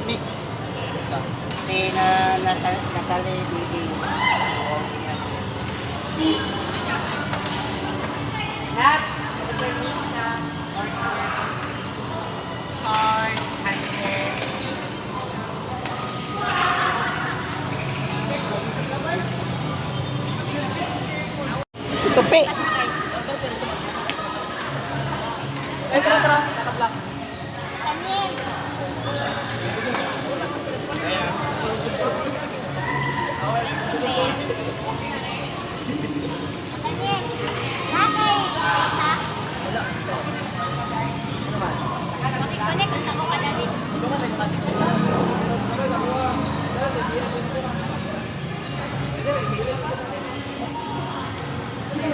Mix. Si na Natalie Bibi. Nat, super mix na or short, handset. Si Tupi. Ay, tara, tara. Nakablock. Daniel. Daniel. Nakay, Tita. Makikonek ang ako ka dali.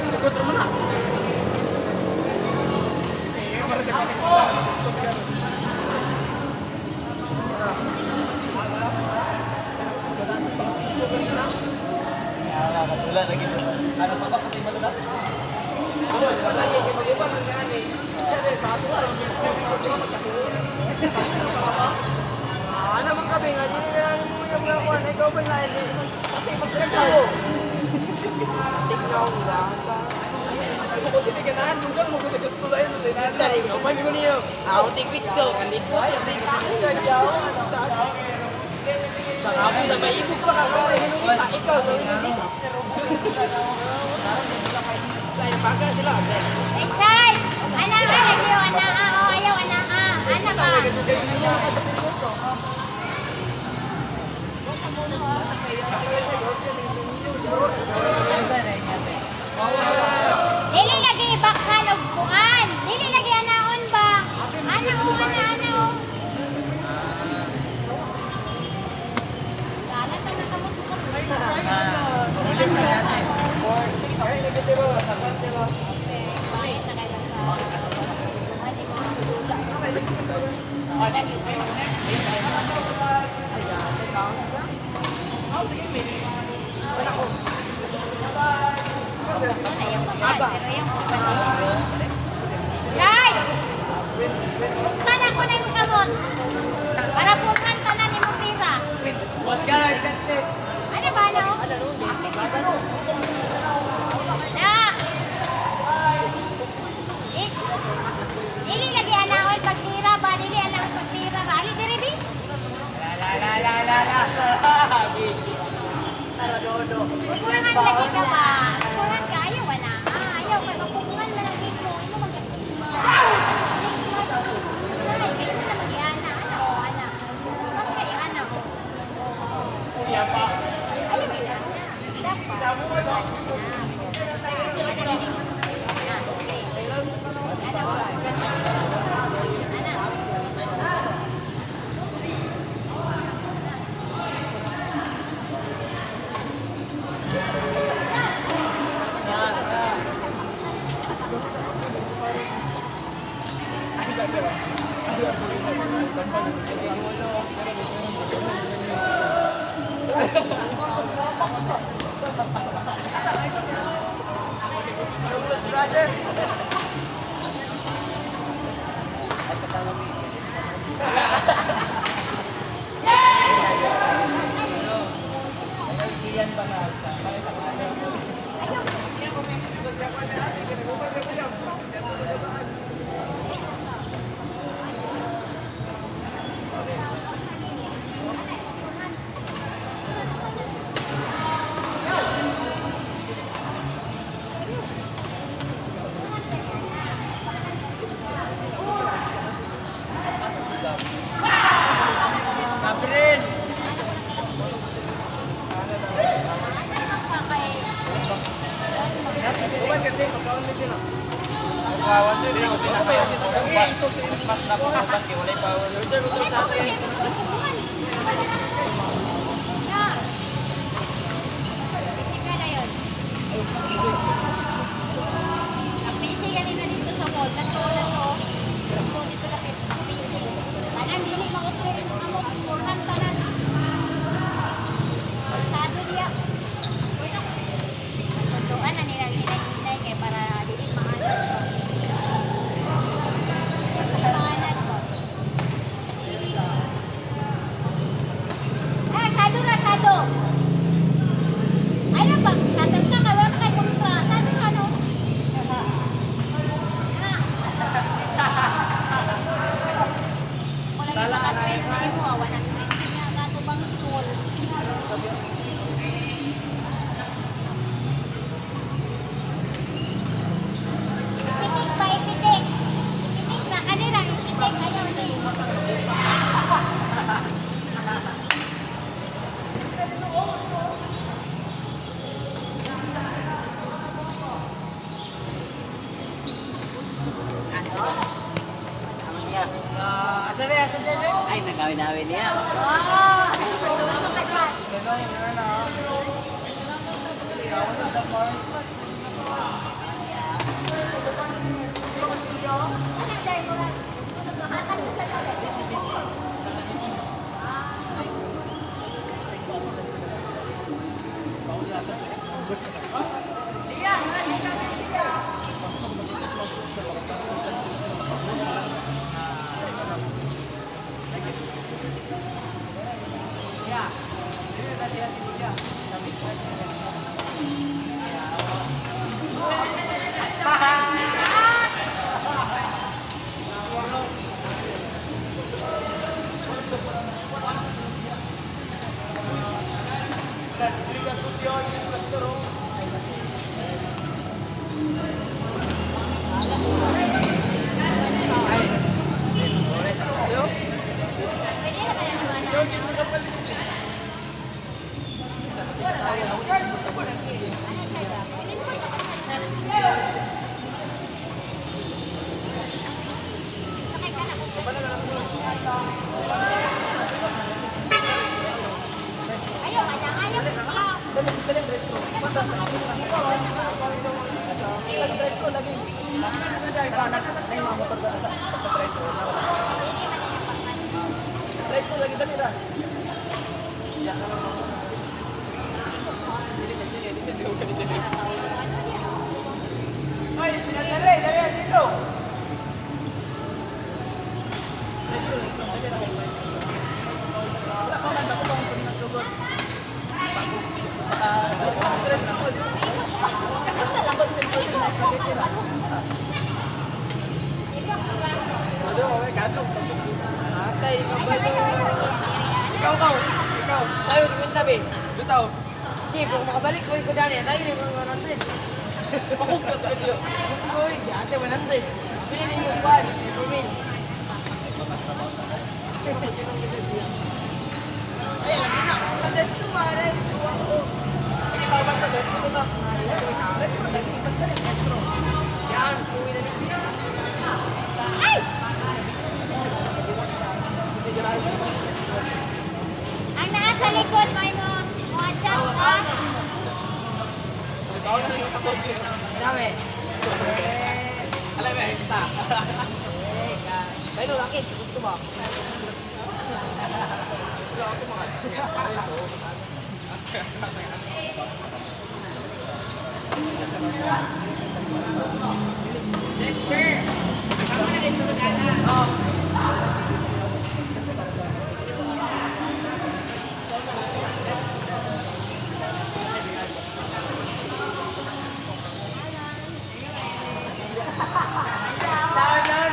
Sugot mo na. Wala na gito. Ano pa ba kasi malala? Ano man kabi nga, dili na lang mo yung mga kuwan. Ikaw ba lain? Pati magkakaw. Tignaw ba? Kung tiniganahan, lugar mo kasi gusto lang yun. Sorry, open ko niyo. Ako take picture. Andit po, tapos take picture. Baka ako na maibog pa ka. Ikaw, sabi mo sita. Ay, napaga na sila. Hey, Charles! Ana, ah, ayaw, ana, ah, oh, ayaw, ana, ah. Ana ba? Dili lagi bakal og kuan. Dili lagi anaon ba? Ana o, ana, ana o. Dala ta na kamot ko. Bakit na kayo sa... Ay, di ko makakadula. Wala yun. Ano yung pamahal, pero yung pamahal. Jai! Buksan ako na yung kamot. Para purhan tanan ni mo pira. Ano ba, no? Na! Eh, dili lagi anaon pagtira ba? Dili anaon pagtira ba? Ali, diri, bi? Pupurangan lagi ka ba? Pupuran ka, ayaw wala. Ah, ayaw ka, mapupuran man ang mo. Imo mag-stigma. Ay, kayo na lang mag-iana. Ana o, ana. Mas mas kay ana o. Ayaw iana. Dapat. Ana, okay. Ana o. Ana. Gabriel! Uban kasi, pagkaon din sila. Mas na ko kay walay power. Ay, ko, Busy yan na dito sa mall. Nato, nato. Dito, dito na busy. Tanan, dili mautro yung amot. Purhan tanan. Masyado diya. Tunduan na nila hinay-hinay kay para dili maanad ba. Dili maanad ba. Ay, nagawin-awin niya. Oh, sumasok ka dyan. Ano dahil mo lang? Makakal sa loob. Pwede na kaya naman na. Sakay ka na. Ayaw, anak, ayaw. Ah. Hindi man na yung pagman. Ay, dali, dali, sino? Ikaw, pagaso. Atay, Ayaw, ayaw, ayaw. Ikaw, ikaw, ikaw. Tayo sa kwenta, be. Bitaw. Di, kung makabalik ko, ikaw dali. Tayo, di, 100. Pakog ka tayo. Uy, ate, 100. Pili mo ba? 4 mil. Ay, alam mo na. Sa 2, mare. Sige, tawag ka, dali ko na. Retro, lagi. Basta rin, retro. Yan, uwi na rin. Ay! Ang naa sa likod, may mo mo adjust ka. Dami. Eh, Alam mo, kita. eh, Pero lakit, gusto ba? Royal.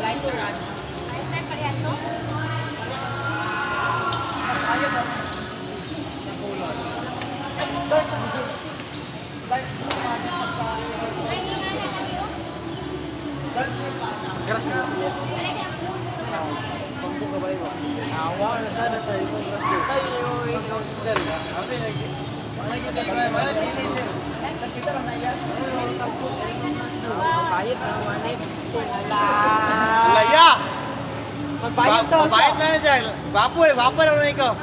Lighter, ano? Lighter pa rin to. Ay, nga na kayo. Awa, sana sa iyo. Ay, ikaw, sir. Kami lagi. Lagi tayo, wala pili, sir. Sa kita lang na yan. Bayad, ang 150. Laya! Magbayad daw siya. Bayad na yan, sir. Gwapo eh, gwapo na rin ikaw.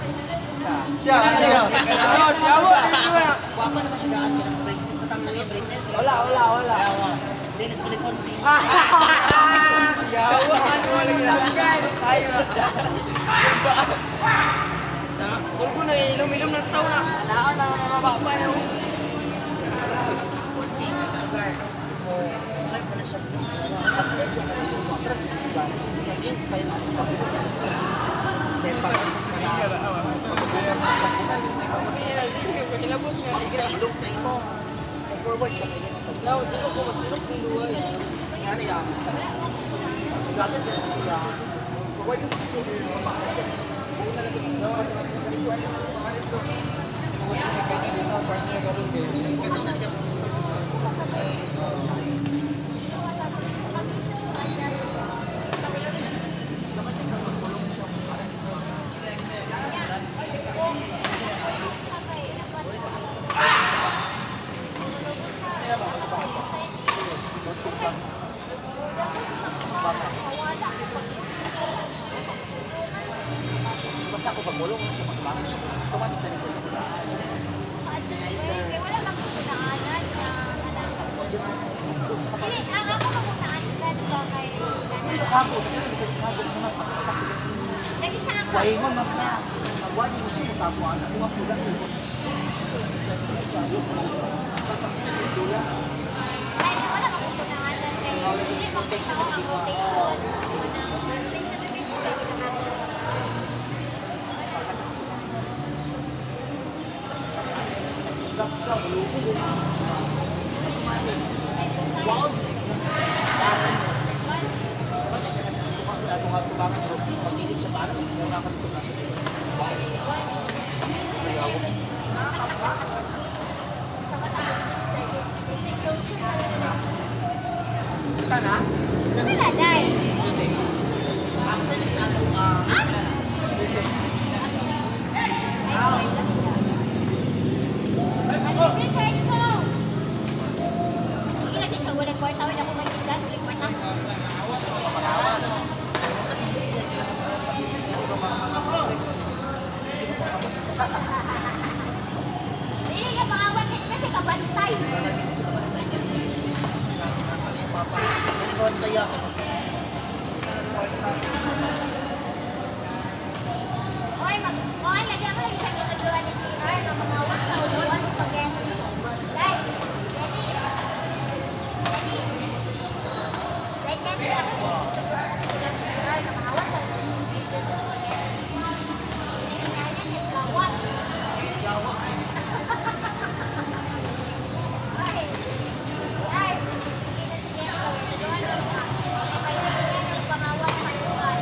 Siya, siya. Ano, yawa, hindi mo na. Gwapa naman siya daan kaya braces na tang nang braces. Wala, wala, wala. Dili silicone thing. Yawa, ano, wala ginagawa. Tayo na. Kulko na, ilom-ilom ng tao na. Wala na, mababa na. One thing, serve na siya. Pag-serve ka na rin, atras, diba? Kaya style ako pag Then pag Hilabot nga. pag sa imo, forward ka kaya Now, sino ko, sino kong duwa yan? Nga na yung style. Grabe din siya. Kasi nagka Basta ako pagmulong siya, magbangon siya. Tumatik sa likod ko. Kaya wala bang kukunaanan na anak. Dili, ang ako makunaan ka, di ba, kay Hindi ko kago, hindi ko kago sa mga pagkatak. Lagi siya ang Wahingon man na. Magwain mo siya yung kago ang kuha ko lang. Ay, wala bang kukunaanan kay dili makita ko ang rotation. Kanang rotation, rotation, kay ginahimo. Wow! Pagilid siya para sa muna ka dito. Kita na? Sila, Day. Actually, sa ako, Ano, Richard ko? Sige, lagi siya, wala kwarta, wala ko magsigan, wala kwarta. Dili ka pangawat, kasi na siya kabantay. Oy, mag oy, lagi ako lagi siya gitagduan ni JR nga mga wat sa ulan spaghetti. Dai, Kenny. Kenny. Dai, Kenny, ako gitagduan ni JR nga mga wat sa ulan sa spaghetti. Hindi niya gawat. Gawa. Ay, ay, hindi na si Kenny kay gitagduan ko nga. Kay niya ng pangawat sa ulan.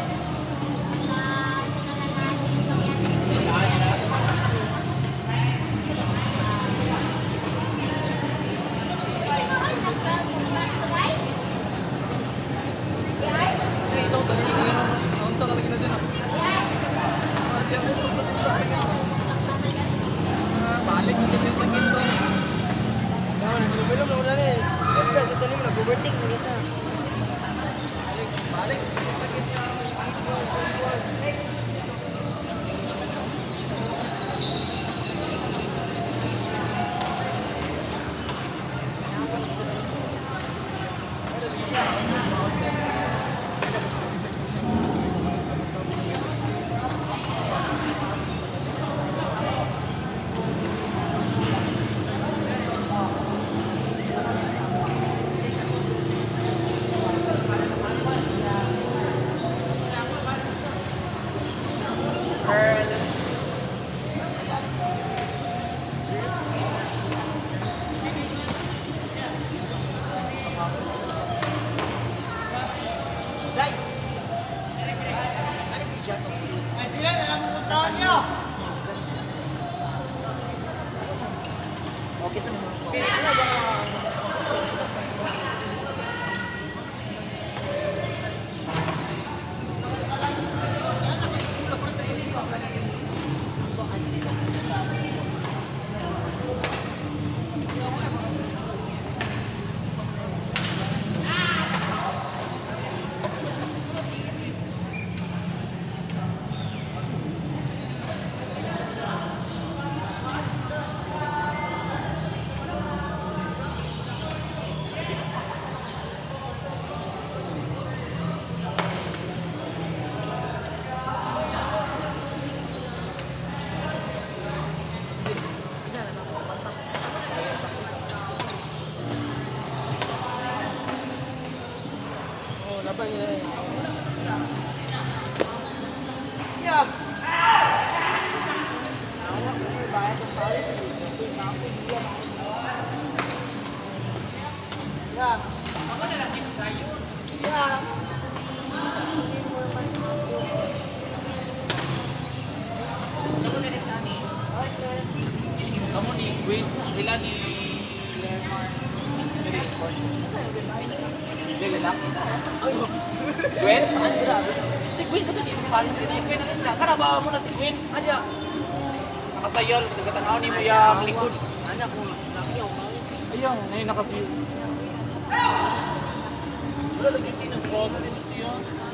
Sa sinanganin spaghetti. Isang tanong, unsa ka lagi na siya? Kasi ang utog sa tuta lagi. Balik na din sa ginto. Yawa, nagilom-ilom na ulan eh. Edgar, sa tanim, nag-overthink na kita. Balik, sakit niya. Right. Ano si John Oxy? Ay, sila, alam mo kung taon niyo. Okay sa mga Gwen, sila ni Lemar. Hindi, lalaki. Gwen? Si Gwen ko to, di mo paris rin. Gwen ang isa. Karabawa mo na si Gwen. Adya. Nakasayol, nagkatanaw ni mo yung likod. Anak ko, laki ako. Ayun, ngayon naka-view. Wala lagi tinas ko. Dito yun.